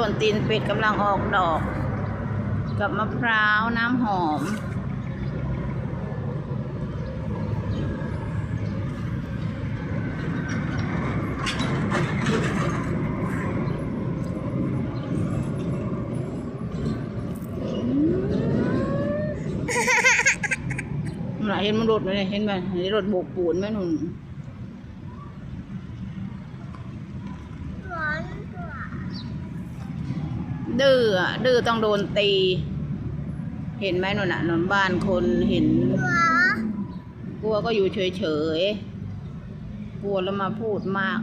ຕົ້ນຕີນເປັດກຳລັງອອກດອກ ກັບມະພ້າວນ້ຳຫອມ. ນັ້ນລະ ເຫັນມັນລົດໄໝ ເຫັນໄໝ ເຫັນລົດໂບກປູນໄໝ ນັ້ນ. ດື້ອະ ດື້ຕ້ອງໂດນຕີ ເຫັນໄໝ ນັ້ນນະ ນັ້ນ ບ້ານຄົນເຫັນ ກົວກໍຢູ່ເສີຍໆ ກົວແລ້ວມາພູດມາກ.